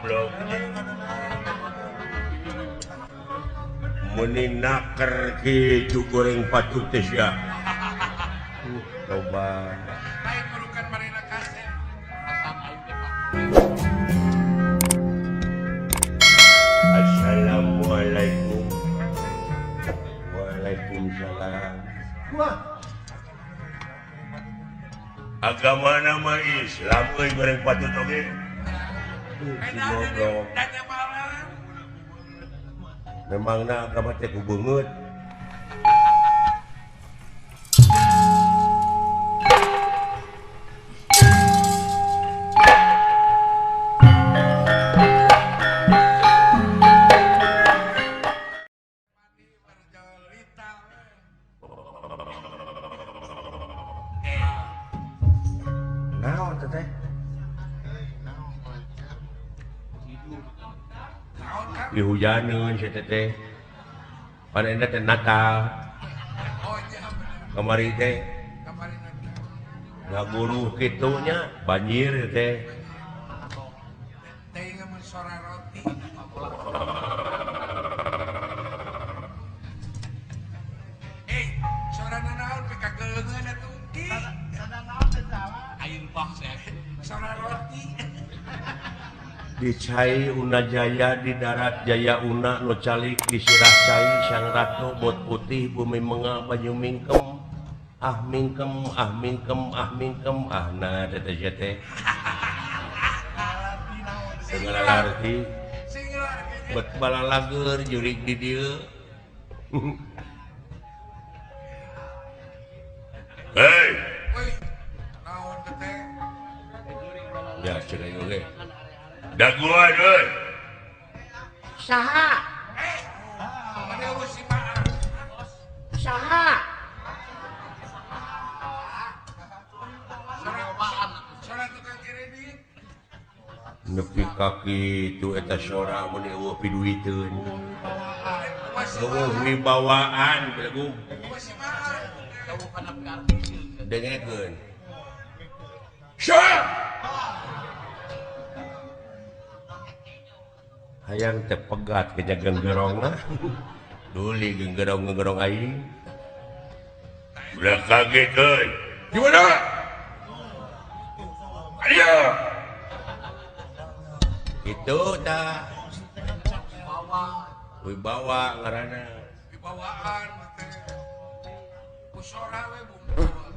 Goblok. Meni naker kitu goreng patut teh sia. Coba. Lain burukan marina kasep. Assalamualaikum. Waalaikumsalam. Wah. Agama nama Islam euy goreng patut oge. Si goblok. Memangna agama teh ku beungeut. Naon teh? Dihujaneun si teteh. Panena teh Natal. Kamari teh. Ngaguruh kitu nya banjir teh. Teh mun sora roti. Sora naon pika geleungeun atuh ki. Sora naon teh salah. Aing pak saya. Sora roti. Di cai Una Jaya di darat Jaya Una nu calik di sirah cai Sang Ratu bot putih bumi menga banyu mingkem ah mingkem ah mingkem ah mingkem ah na teh teh segala arti bet balalager jurig di dieu. Hei naon teh ya cenah oge daguan euy. Saha? Saha? Nepi kaki itu eta sora mun eueuh piduiteun. Eueuh wibawaan belagu. Dengekeun. Syah! Hayang teh pegat ke genggerongna. Duli genggerong-genggerong aing. Ulah kaget euy. Gimana? Ayo. Itu dah. Wibawa ngaranna. Wibawaan teh. Ku sora we bungkul.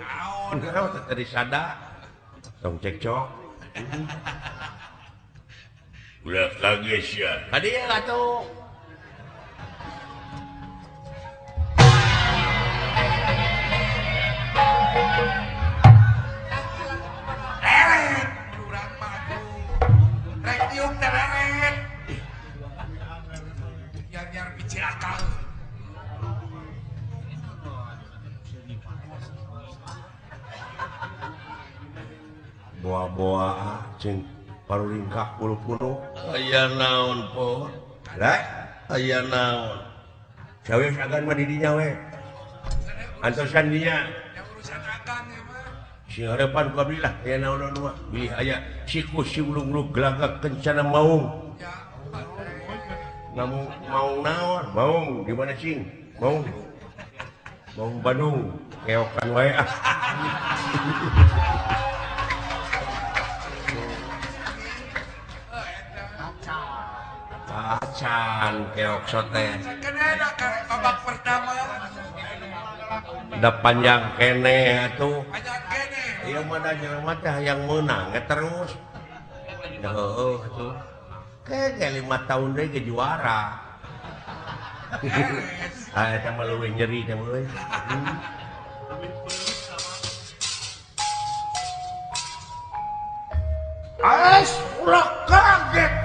Naon? Naon teh tadi sada. Tong cekcok. Ulah kaget sia. Kadieu atuh. Leret urang mah atuh. Rek tiup teh leret. Biar-biar picilaka. Boa-boa cing paruringkak puluh-puluh. Aya naon po? Lah, aya naon? Cawes agan mah di dinya we. Antosan dinya. Urusan agan ya mah. Si harapan ku abdi lah aya naon-naon mah. Bilih aya sikus si ulung-ulung gelagak kencana maung. Ngamu maung naon? Maung di mana cing? Maung. Maung Bandung. Keokan wae ah. Acan keok sote. Babak pertama. Da panjang kene atuh. Panjang kene. Ieu mah da jelema teh hayang meunang terus. Heueuh atuh. Ke 5 tahun deui ge juara. Ah eta mah leuwih nyeri teh euy. As ulah kaget.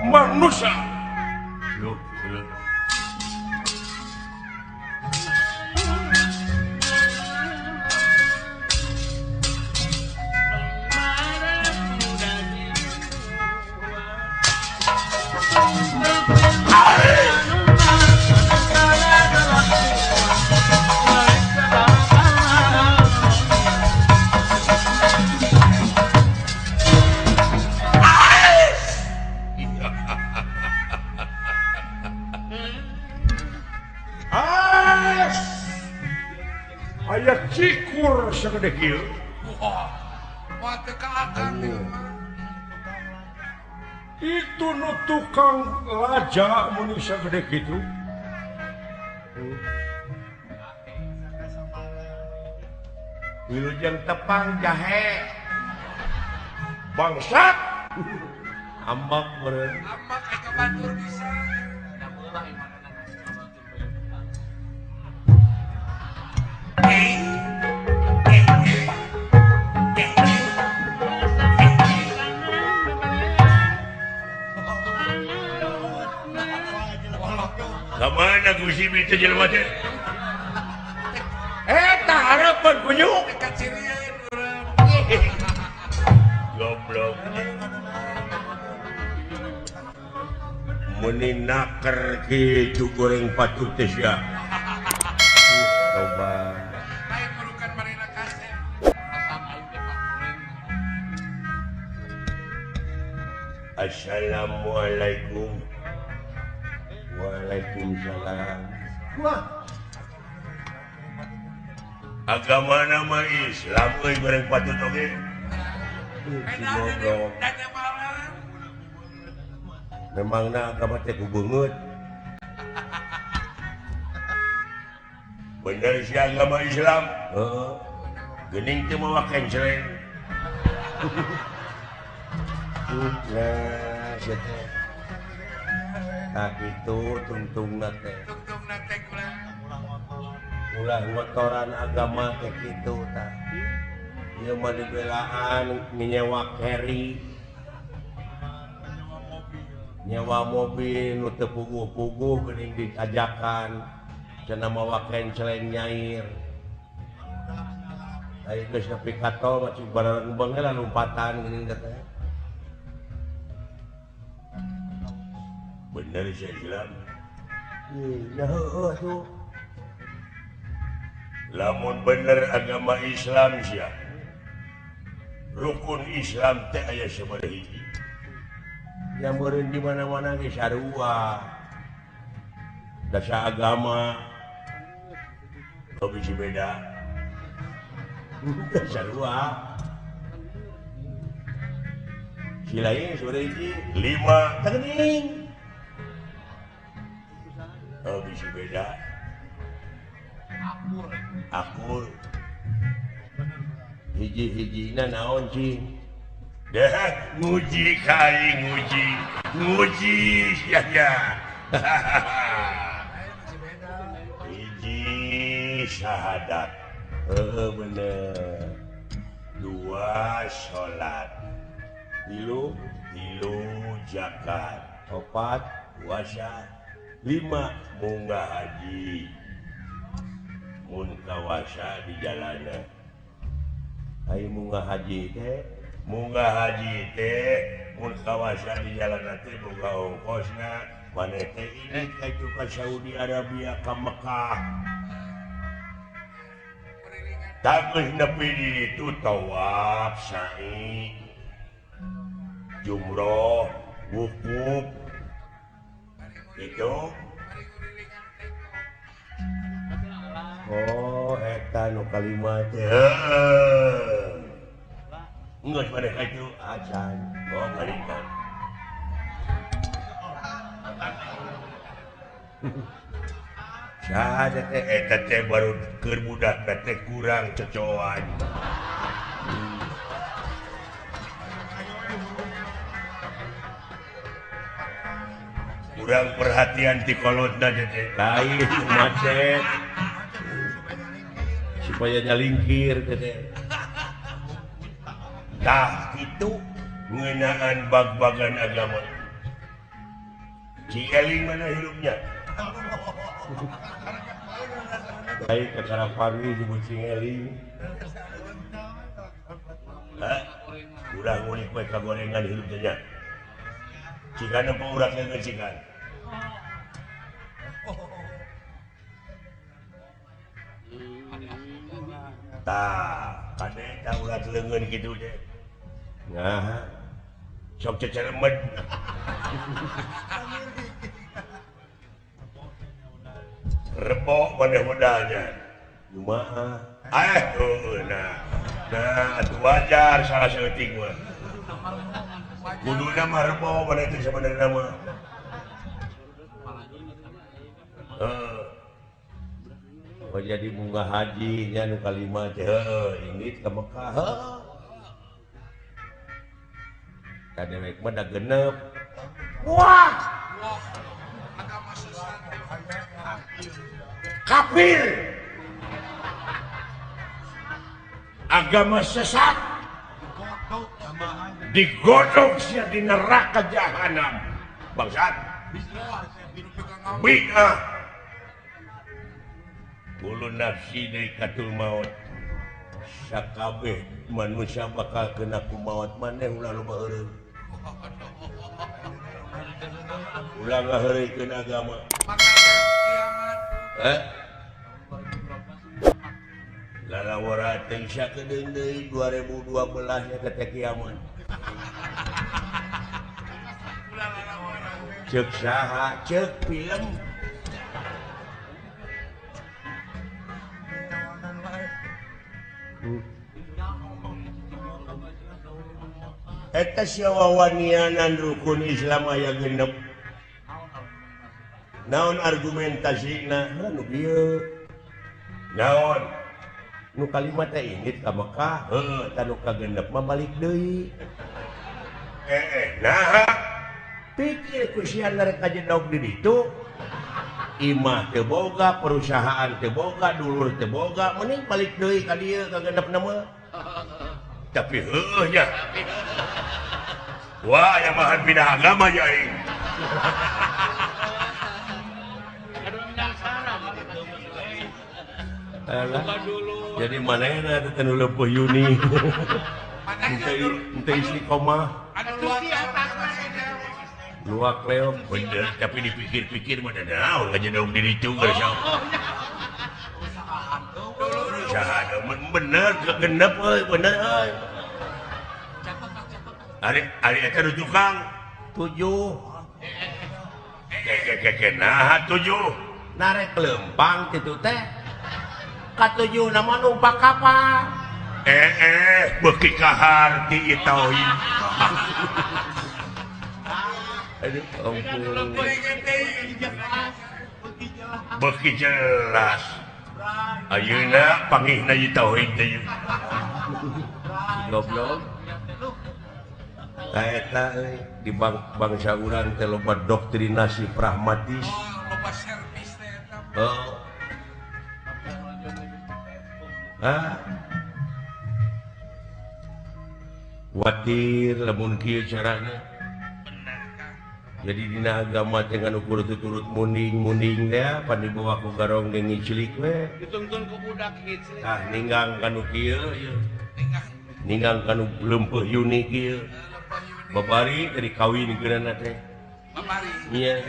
Manusia. Loh, loh. sagede kieu. Wah, moal teu ka akang ieu mah. Itu nu tukang laja mun sagede kitu. Wilujeng tepang jahe. Bangsat. Ambak meureun. Ambak aya ka batur bisa. Kamana Gusti teh jelema teh? Eta harapan kunyuk. Teu kacirieun urang. Goblok. Meni naker kitu goreng patut teh sia. Coba. Lain merukan marina kasep. Assalamualaikum. Waalaikumsalam. Wah. Agama nama Islam euy goreng patut oge. Memangna agama teh ku beungeut. Bener sih agama Islam. Heeh. Geuning teu mawa kenceleng. Nah, sia teh. Tah kitu tungtungna teh. Tungtungna teh ulah ngotoran agama teh kitu tah. Ieu mah dibelaan nyewa carry. Nyewa mobil nu teu puguh-puguh geuning diajakan cenah mawa kenceleng nyair. Aya geus nepi ka tol mah cik bareng heula lompatan geuning teh. Bener sih Islam. Ya heueuh tuh. Lamun bener agama Islam sia. Rukun Islam teh aya sabaraha hiji. Ya meureun di mana-mana ge sarua. Dasa agama kok bisi beda. Sarua. Si lain sabaraha hiji? 5. Tah geuning. Oh bisi beda. Akur. Akur. Hiji-hijina naon cing? Dah nguji kai nguji. Nguji sia ya. Hiji syahadat. Heeh bener. 2 salat. 3 zakat. 4 puasa. 5 munggah haji. Mun kawasa di jalanan. Ai munggah haji teh, munggah haji teh mun kawasa di jalanan teh boga ongkosna. Maneh teh ini ka ka Saudi Arabia ka Mekah. Tah geus nepi di ditu tawaf, sa'i, jumroh, wukuf. Itu. Oh, eta nu kalima teh. Heeh. Geus maneh ka ditu acan. Oh, balikan. Saha teh eta teh baru keur budak teh kurang cocoan. Kurang perhatian ti kolotna teh. Lain macet. Supaya nyalingkir teh. Tah kitu ngeunaan bag-bagan agama. Cieling mana hirupnya? Baik acara pagi disebut cingeling. Hah? Ulah ngulik we kagorengan hirup teh nya. Cikan apa urat leungeun cikan? Tah, kade tah urat leungeun kitu teh. Nah, sok ceceremet. Rebok maneh modalnya. Kumaha? Nah, nah atuh wajar salah saeutik mah. Kuduna mah rebo mana itu sebenarnya mah. Oh jadi bunga haji nya nu kalima teh heuh indit ka Mekah heuh. Ka dewek mah da genep. Wah. Agama sesat. Kafir. Agama sesat. Digodok sia di neraka jahanam. Bangsat. Bid'ah. Kullu nafsi dhaikatul maut. Sakabeh manusia bakal kena ku maut maneh ulah loba heureun. Ulah ngaheureuykeun agama. Lalawara teh sakedeung deui 2012 nya teh kiamat. Ceuk saha ceuk film. Eta sia wawanianan rukun Islam aya genep. Naon argumentasina? Nu kieu. Naon? Nu kalima teh indit ka Mekah, heuh, tah nu kagenep mah balik deui. Naha? Pikir ku sia rek kajedog di ditu. Imah teu boga, perusahaan teu boga, dulur teu boga, mending balik deui ka dieu ka genepna mah. Tapi heuh nya. Wah, aya bahan pindah agama ya aing. Jadi manehna teh nu leupuh Yuni. Henteu istiqomah. Luak leok bener, tapi dipikir-pikir mah da naon ngajedog di ditu geus. Usaha bener kegenep euy bener euy. Ari ari eta nu tukang 7. Keke naha 7. Narek lempang kitu teh. Ka-7 nama numpak kapal. Beuki kaharti ieu tauhid. Aduh ampun. Beuki jelas. Ayeuna pangihna ieu tauhid teh. Goblok. Eta euy di bangsa urang teh loba doktrinasi pragmatis. Loba servis teh eta. Oh. Ah. Watir lamun kieu carana. Jadi dina agama teh ngan ukur tuturut munding-munding teh pan dibawa ku garong deung ngicilik we. Dituntun ku budak ngicilik. Tah ninggang kanu kieu ieu. Ninggang kanu leumpeuh Yuni kieu. Babari dari kawin geunana teh. Babari. Iya.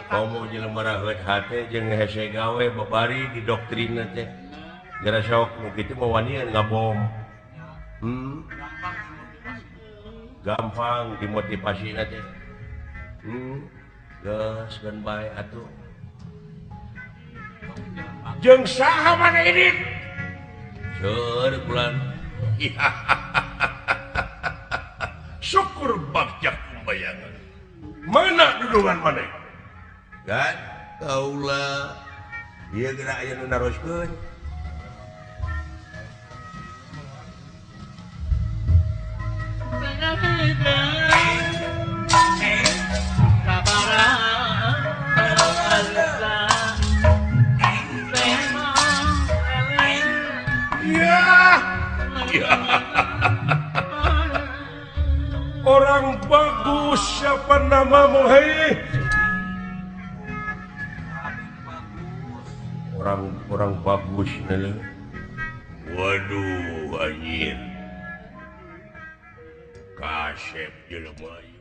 Komo jelema raheut hate jeung hese gawe babari didoktrinna teh. Gara sok nu kitu mah wanian ngabom. Gampang dimotivasina teh. Geus geun bae atuh. Jeung saha maneh ini? Seur bulan. Syukur bagja kumbayangan. Mana dudungan maneh? Kan kaula ieu geura aya nu naroskeun. Ya. Orang bagus siapa namamu hei? Orang bagus nele. Waduh anjir. Kasep jelema ieu.